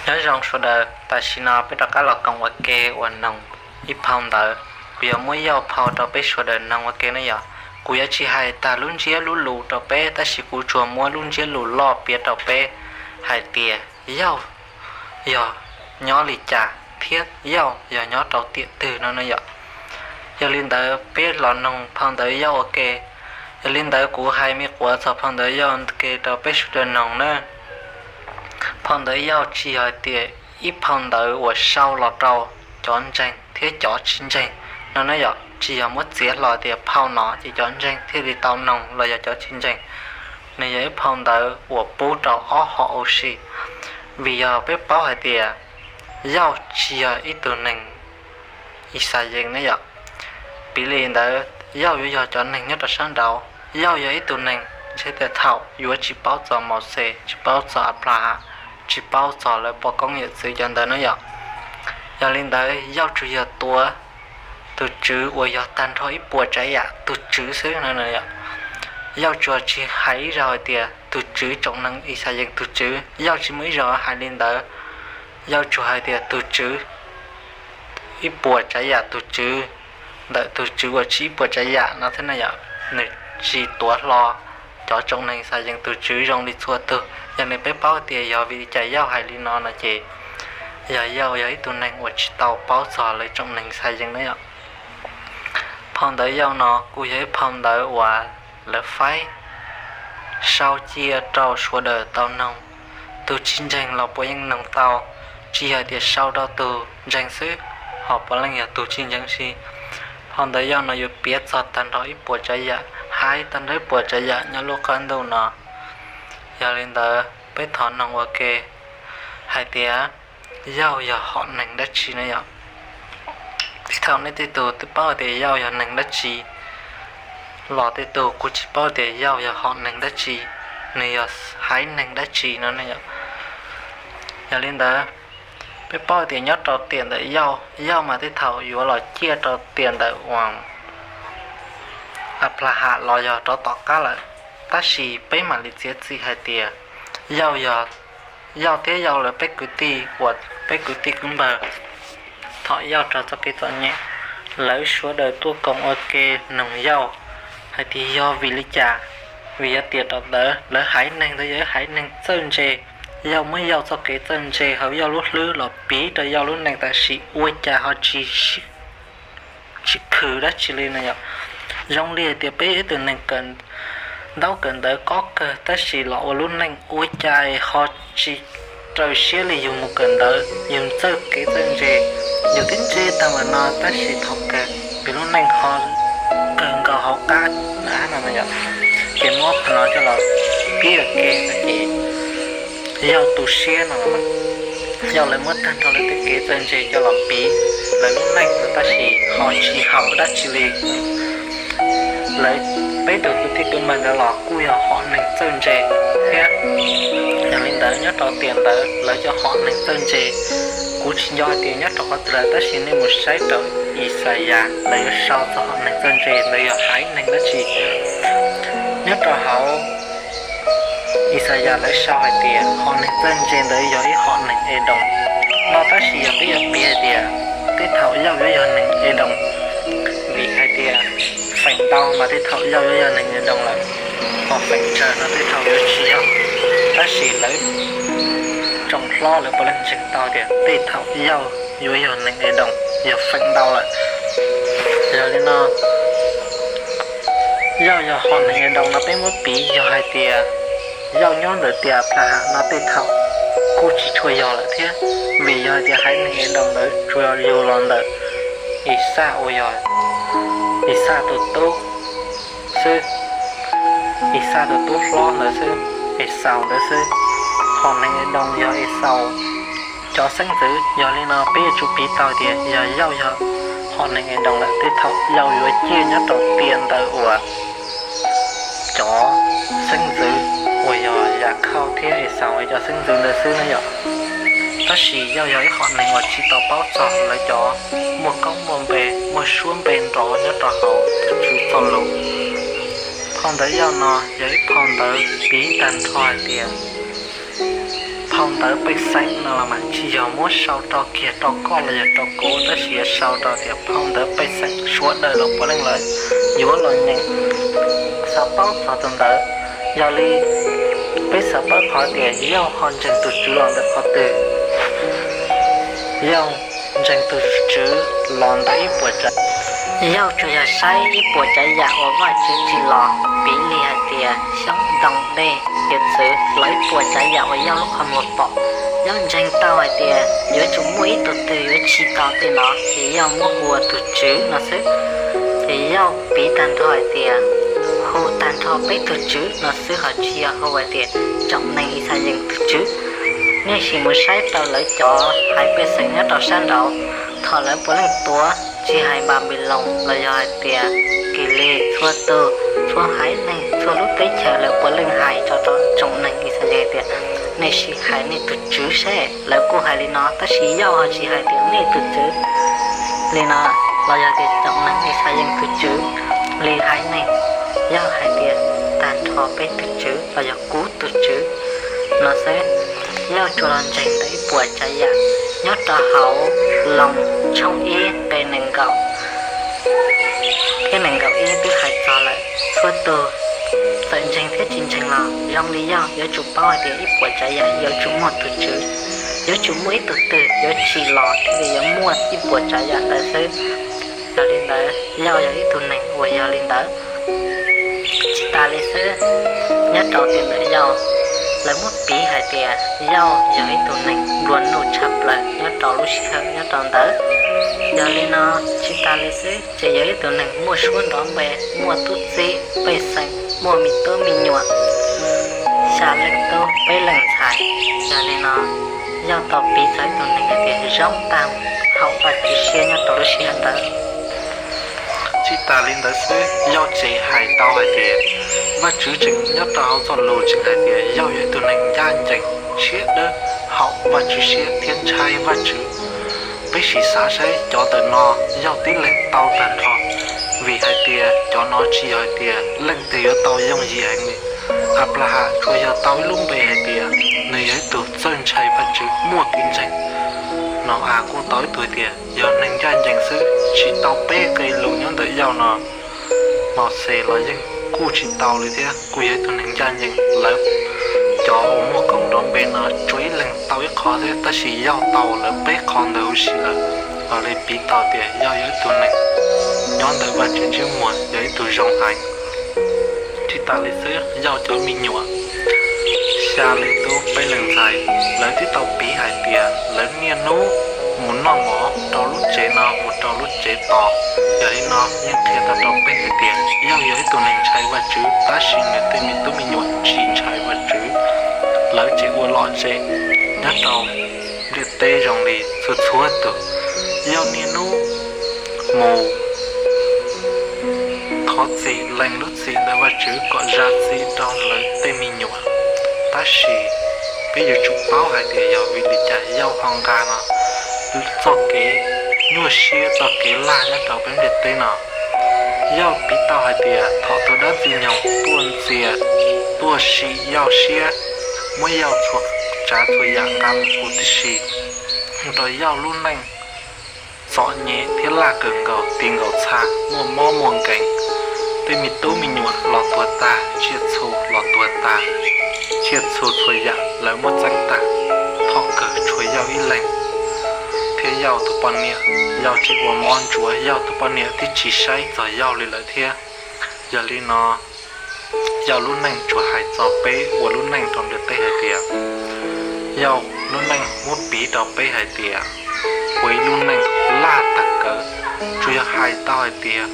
Nyob zoo sawv daws, tam sim no peb rov qab los koom ua ke uas noog ib phau ntawv. Kuv yuav muab Yauj phau rau peb sawv daws noog ua ke ne yom. Kuv yuav tsis hais tag lub ntsiab lub lus rau peb, tab sis kuv tsuas muab lub ntsiab lus loj piav rau peb hais tias Yauj yog nyob li cas thiab Yauj yog nyob rau tiam twg no ne yom. Yog li ntawd peb los noog phau ntawv Yauj ua ke. Yog li ntawd kuv hais me quav txog phau ntawv Yauj ua ke rau peb sawv daws noog na. Phau ntawv Yauj tsis yog tias ib phau ntawv uas sau los rau cov ntseeg thiab cov tsis ntseeg no ne yom, tsis yog muab txiav hlo tias phau no ces cov ntseeg thiaj li tau noog los yog cov tsis ntseeg. Nws yog ib phau ntawv uas pub rau ob hom ua si, vim yog peb paub hais tias Yauj tsis yog ib tug neeg Ixayees ne yom. Piv li ntawd Yauj yuav yog cov neeg nyob rau sab nraud. Yauj yog ib tug neeg ntshe tej thaum yuav tsis paub txog Mauxes, tsis paub txog Aplahas, tsis paub txog lawv poj koob yawm txwv cov ntawd na yom. Yog li ntawd Yauj tsuas yog tuav tus Tswv uas yog tag nrho ib puas tsav yam tus Tswv xwb no. Yauj tsuas tsis hais ib zaug hais tias tus Tswv tsoom neeg Ixayees tus Tswv, Yauj tsis muaj ib zaug hais li ntawd. Yauj tsuas hais tias tus Tswv ib puas tsav yam tus Tswv, ntawm tus Tswv uas tsis ib puas tsav yam no thiab na yom. Nws tsis tuav hlo cov tsoom neeg Ixayees tus Tswv zoo li txhua tug. Yog nws peb paub tias yog vim li cas Yauj hais li no no ces yog Yauj yog ib tug neeg uas tsis tau paub txog lawv tsoom neeg Ixayees na yom. Phau ntawv Yauj no kuj yog ib phau ntawv uas lawv faib sau cia rau sawv daws tau noog. Tus tsis ntseeg los puav yeej noog tau, tsis yog tias sau rau tus ntseeg xwb, ho puav leej yog tus tsis ntseeg si. Phau ntawv Yauj no yuav piav txog tag nrho ib puas tsav yam, hais tag nrho ib puas tsav yam nyob lub qab ntuj no. Yog li ntawd peb thov noog ua ke hais tias Yauj yog hom neeg dab tsi na yom. Tej thaum nej tej tug twb paub tias Yauj yog neeg dab tsi, los tej tug kuj tsis paub tias Yauj yog hom neeg dab tsi, nws yog haiv neeg dab tsi no ne yom. Yog li ntawd, peb paub tias nyob rau tiam ntawm Yauj, Yauj mas tej thaum yuav los ciaj rau tiam ntawm uas Aplahas los yog rov tom qab lawm, tab sis peb mam li txiav txim hais tias Yauj yog, Yauj thiab Yauj lawv peb kwv tij uas peb kwv tij kwv npawg thaum Yauj raug txoj kev txom nyem, lawv sawv daws tuaj koom ua ke noog Yauj hais tias yog vim li cas, vim yog tias rau ntawd lawv haiv neeg ntawd yog ib haiv neeg txawj ntse. Yauj muab Yauj txoj kev txawj ntse hauv Yauj lub hlwb los piv rau Yauj lub neej tam sim ua cas ho tsis tsis khwv dab tsi li no yom. Zoo li hais tias peb ib tug neeg kawm ntaub kawm ntawv kob kawg tab sis los ua lub neej ua cas ho tsis raws siab li yus mus kawm ntawv, yus txawj kev txawj ntse, yus twb ntse tag mas no tab sis thaum kawg yus lub neej ho kawg nkaus hauv qab no no yom. Ces muab qhov no coj los piav ua ke no ces Yauj tu siab no, Yauj lawv muab tag nrho lawv tej kev txawj ntse coj los piv lawv lub neej tab sis ho tsis haum dab tsi li. Lawv peb tug kwv tij kwv npawg ntawd los kuj yog hom neeg txawj ntse thiab. Yog li ntawd nyob rau tiam ntawd lawv cov hom neeg txawj ntse, kuv tsis nco hais tias nyob rau qhov twg lawm tab sis nej mus saib rau Ixayas lawv yuav sau txog hom neeg txawj ntse ntawd yog haiv neeg dab tsi. Nyob rau hauv Ixayas lawv sau hais tias hom neeg txawj ntse ntawd yog ib hom neeg Edoos no, tab sis yog peb yuav piav hais tias tej thaum Yauj yuav yog neeg Edoos, vim hais tias feem ntau mas tej thaum Yauj yuav yog neeg Edoos lawm, ho feem tsawg no tej thaum yuav tsis yog. Tab sis lawv tsoom hlob lawv puav leej ntseeg tau tias tej thaum Yauj yuav yog neeg Edoos yog feem ntau lawm. Yog li no, Yauj yog hom neeg Edoos no peb muab piv yog hais tias Yauj nyob ntawm tiam Anplahas no tej thaum kuj tsis tshua yog lawm thiab, vim yog hais tias haiv neeg Edoos ntawd tsuas yog yug los ntawm Ixaj uas yog Ixaj tus tub xwb, Ixaj tus tub hlob ntawd xwb, Exaus ntawd xwb. Hom neeg Edoos yog Exaus cov xeeb ntxwv, yog li no peb yuav tsum piv tau tias yog Yauj yog hom neeg Edoos lawm tej thaum Yauj yuav ciaj nyob rau tiam ntawd uas cov xeeb ntxwv uas yog Yakhauj thiab Exaus cov xeeb ntxwv ntawd xwb na yom. Tab sis Yauj yog ib hom neeg uas tsis tau paub txog lawv cov muaj koob muaj npe, muaj suab npe nrov nyob rau hauv tus Tswv txoj lus. Phau ntawv Yauj no yog ib phau ntawv piv tag nrho hais tias Phau ntawv pej xeem no los mas tsis yog muab sau rau kiag rau koj los yog rau kuv, tab sis yog sau rau tias phau ntawv pej xeem sawv daws los puav leej lawv yuav los nyeem, xav paub txog tus ntawd. Yog li peb xav paub qhov tias Yauj ho ntseeg tus Tswv los ntawm qhov twg, Yauj ntseeg tus Tswv los ntawm ib puas tsav, Yauj tsuas yog saib ib puas tsav yam uas Vajtswv tsim los, piv li hais tias xyoob ntoo dej hiav txwv los ib puas tsav yam uas Yauj lub qhov muag pom. Yauj ntseeg tau hais tias yuav tsum muaj ib tug twg yuav tsim tau tej no, ces Yauj muab hu ua tus Tswv no xwb. Ces Yauj piv tag nrho hais tias, hu tag nrho peb tus Tswv no xwb, ho tsis yog hu hais tias tsoom neeg Yixalayees tus Tswv. Nej sim mus saib rau lawv cov haiv pej xeem nyob rau sab nraud, thaum lawv puav leej tuav, tsis hais Npanpiloos los yog hais tias Kilis, txhua tus, txhua haiv neeg, txhua lub teb chaws, lawv puav leej hais tso rau tsoom neeg Yixalayees tias, nej sim hais nej tus Tswv seb. Lawv kuj hais li no, tab sis Yauj ho tsis hais tias nej tus Tswv li no, los yog tias tsoom neeg Yixalayees tus Tswv li haiv neeg. Yauj hais tias tag nrho peb tus Tswv los yog kuv tus Tswv no xwb. Yauj tsuas los ntseeg tau ib puas tsav yam. Nyob rau hauv Loos tshooj ib nqe nees nkaum thiab nees nkaum ib twb hais txog lawm, txhua tus txawm ntseeg thiab tsis ntseeg los zoo li Yauj yuav tsum paub hais tias ib puas tsav yam yuav tsum muaj tus Tswv, yuav tsum muaj ib tug twg yuav tsim los thiaj li yuav muaj ib puas tsav yam ntawd xwb. Yog li ntawd Yauj yog ib tug neeg uas yog li ntawd. Tsis tas li xwb, nyob rau tiam ntawm Yauj, lawv muab piv hais tias Yauj yog ib tug neeg nplua nuj tshaj plaws nyob rau lub sij hawm nyob rau ntawd. Yog li no, tsis tas li xwb, ces yog ib tug neeg muaj suab nrov npe, muaj tub txib pej xeem, muaj me tub me nyuam, xya leej tub peb leej ntxhais. Yog li no, Yauj tau piv txog ib tug neeg hais tias zoo tag haum Vajtswv siab nyob rau lub sij hawm ntawd. Tsis tas li ntawd xwb, Yauj tseem hais tau hais tias Vajtswv tseem nyob rau hauv txoj lus tseem hais tias Yauj yog ib tug neeg ncaj ncees, siab dawb, haum Vajtswv siab thiab ntshai Vajtswv. Peb sim xav saib cov ntawm no Yauj tib leeg tau tag nrho, vim hais tias cov no tsis yog hais tias leej twg yuav tau yooj yim heev li. Anplahas tsuas yog tau ib lub npe hais tias nws yog ib tug txawj ntshai Vajtswv muaj kev ntseeg. Nau-as kuj tau ib tug hais tias yog neeg ncaj ncees xwb, tsis tau peb nqe lus nyob ntawm Yauj no. Mauxes los yeej kuj tsis tau li thiab, kuj yog ib tug neeg ncaj ncees. Lawv cov uas muaj koob nrov npe no tsuas ib leeg tau ib qho thiab, tab sis Yauj tau lawv peb qho ntawd huv si lawm. Los li piv tau tias Yauj yog ib tug neeg nyob ntawm Vajtswv ntsej muag yog ib tug zoo heev. Tsis tas li xwb, Yauj cov me nyuam xya leej tub peb leej ntxhais, lawv twb tau piv hais tias lawv niaj hnub mus noj mov rau lub tsev no mus rau lub tsev tos. Yog li no yeej qhia tau rau peb hais tias Yauj yog ib tug neeg ntshai Vajtswv, tab sis nws tej me tub me nyuam tsis ntshai Vajtswv, lawv tseem ua lom zem nyob rau ntiaj teb zoo li txhua txhua tus. Yauj niaj hnub mus thov txim lees lub txim ntawm Vajtswv kom zam txim rau lawv tej me nyuam. Tab sis peb yuav tsum paub hais tias yog vim li cas Yauj ho nqa no txoj kev nyuaj siab txoj kev laj nyob rau peb ntiaj teb no. Yauj piv tau hais tias thaum tus dab ntxwg nyoog tuaj ntxias, tuaj sim Yauj siab, muab Yauj txhua tsav txhua yam nqa mus huv tib si, ua rau Yauj lub neej txom nyem thiab laj kawg nkaus, ti nkaus txha, muaj mob muaj nkees, tej me tub me nyuam los tuag tag, tsiaj txhu los tuag tag, tsiaj txhu txhua yam lawv muab txeeb tag, thov kawg tshuav Yauj ib leeg thiab Yauj tus poj niam. Yauj tseem ua mob ntsuav, Yauj tus poj niam twb tsis saib txog Yauj li lawm thiab. Yog li no, Yauj lub neej tsuas hais txog peb ua lub neej rau ntiaj teb hais tias, Yauj lub neej muab piv rau peb hais tias ua ib lub neej laj tag kawg, tsuas yog hais tau hais tias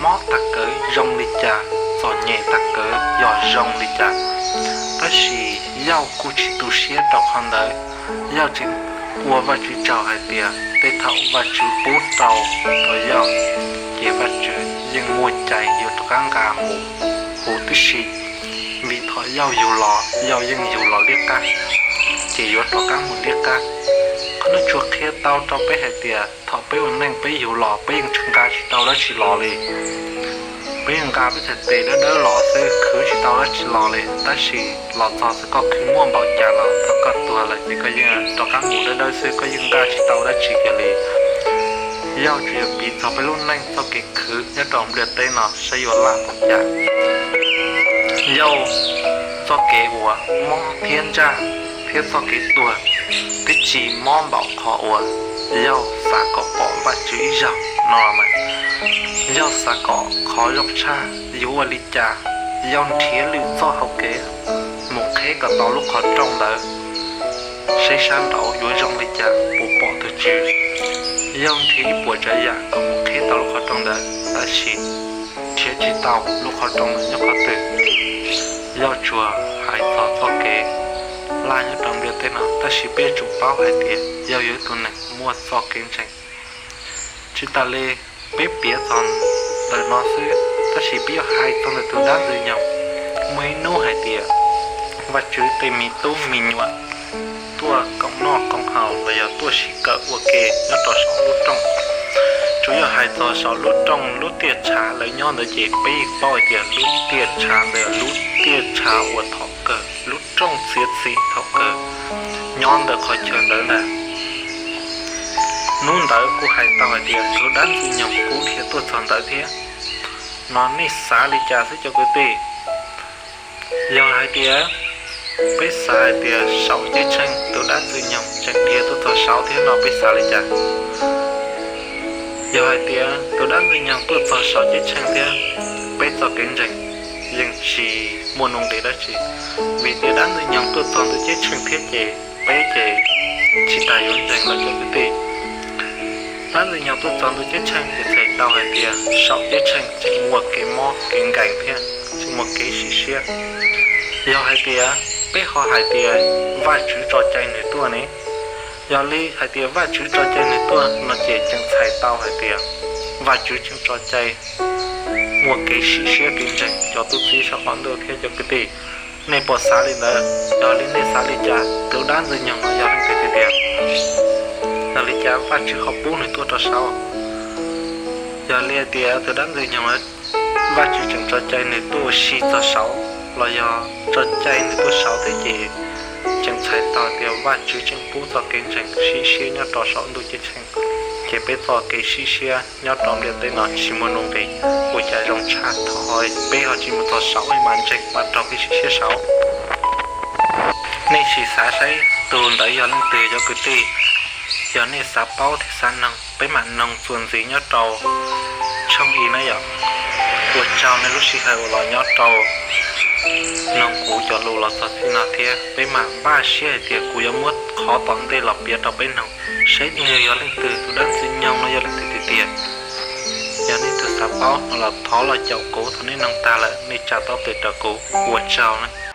mob tag kawg zoo li cas, txom nyem tag kawg yog zoo li cas. Tab sis Yauj kuj tsis tu siab rau qhov ntawd. Yauj tseem ua Vajtswv tsaug hais tias tej thaum Vajtswv pub rau rau Yauj, ces Vajtswv yeej muaj cai yuav rov qab nqa mus huv tib si. Vim thaum Yauj yug los, Yauj yeej yug los liab qab, ces yuav rov qab mus liab qab. Qhov no tsuas qhia tau rau peb hais tias thaum peb ua neej peb yug los peb yeej tsis nqa tsis tau dab tsi los li. Peb nqa peb txhais tes dawb dawb los xwb, khwv tsis tau dab tsi los li, tab sis los txog xwb koj khwv muaj npaum cas los thaum koj tuag lawm ces koj yeej rov qab mus dawb dawb xwb, koj yeej nqa tsis tau dab tsi kiag li. Yauj tsuas yog piv txog peb lub neej txoj kev khwv nyob rau ntiaj teb no saib yuav laj npaum cas. Yauj txoj kev uas mob thiab ntsaj thiab txoj kev tuag twb tsis mob npaum qhov uas Yauj xav kom pom Vajtswv ib zaug no mas. Yauj xav kom qhov zoo tshaj yuav ua li cas, Yauj nrhiav lwm txoj hau kev mus qheb kom tau lub qhov rooj ntawd, seb sab nraud yuav zoo li cas, puas pom tus Tswv. Yauj nrhiav ib puas tsav yam kom mus qheb tau lub qhov rooj ntawd, tab sis nrhiav tsis tau lub qhov rooj ntawd nyob qhov twg. Yauj tsuas hais txog txoj kev laj nyob rau ntiaj teb no, tab sis peb yuav tsum paub hais tias Yauj yog ib tug neeg muaj txoj kev ntseeg. Tsis tas li, peb piav txog ntawm no xwb, tab sis peb yuav hais txog ntawm tus dab ntxwg nyoog. Muaj ib hnub hais tias Vajtswv tej me tub me nyuam tuaj koom noj koom haus los yog tuaj sib kawm ua ke nyob rau saum lub rooj. Tsuas yog hais txog saum lub rooj lub tiaj tshav lawv nyob ntawd ces peb yeej paub hais tias lub tiaj tshav ntawd lub tiaj tshav uas thov kawg, lub rooj txiav txim thov kawg nyob ntawm qhov chaw ntawd ntag. Hnub ntawd kuj hais tau hais tias tus dab ntxwg nyoog kuj dhia tuaj txog ntawd thiab. No nej xav li cas xwb cov kwv tij? Yog hais tias peb xav hais tias saum ceeb tsheej tus dab ntxwg nyoog tseem dhia tuaj txog saud thiab no peb xav li cas? Yog hais tias tus dab ntxwg nyoog tuaj txog saum ceeb tsheej thiab, peb txoj kev ntseeg yeej tsis muaj nuj nqis dab tsi, vim tias dab ntxwg nyoog tuaj txog ntu ceeb tsheej thiab ces peb ces tsis tas yuav ntseeg los cov kwv tij. Dab ntxwg nyoog tuaj txog ntu ceeb tsheej ces txhais tau hais tias saum ceeb tsheej tseem muaj kev mob kev nkeeg thiab tseem muaj kev sim siab. Yog hais tias peb ho hais tias Vajtswv tso cai nws tuaj ne, yog li hais tias Vajtswv tso cai nws tuaj no ces tseem txhais tau hais tias Vajtswv tseem tso cai muaj kev sim siab kev ntseeg cov tub txib saum qaum ntuj thiab cov kwv tij. Nej puas xav li ntawd? Yog li nej xav li cas? Tus dab ntxwg nyoog no yog leej twg tiag tiag? Yog li cas Vajtswv ho pub nws tuaj rau saud? Yog li hais tias tus dab ntxwg nyoog Vajtswv tseem tso cai nws tuaj ua si txog saud los yog tso cai nws tuaj saud thiab ces tseem txhais tau tias Vajtswv tseem pub txoj kev ntseeg sim siab nyob rau saum ntuj ceeb tsheej, ces peb txoj kev sim siab nyob rau ntiaj teb no tsis muaj nuj nqis. Ua cas zoo tshaj, thov peb ho tsis mus txog saud mas ntseeg mas raug kev sim siab saud. Nej sim xav saib tus ntawd yog leej twg cov kwv tij. Yog nej xav paub thiab xav noog peb mam noog txuas ntxiv nyob rau tshooj i na yom. Ua tsaug nej lub sij hawm uas los nyob rau noog kuv cov lus los txog txij no thiab peb mam npaj siab hais tias kuv yuav muab qhov tom ntej los piav rau peb noog seb nws yog leej twg, tus dab ntxwg nyoog no yog leej twg tiag tiag. Yog nej tus xav paub no los thov los caum kuv, thaum nej noog tag lawm nej tsa tau tes rau kuv. Ua tsaug na.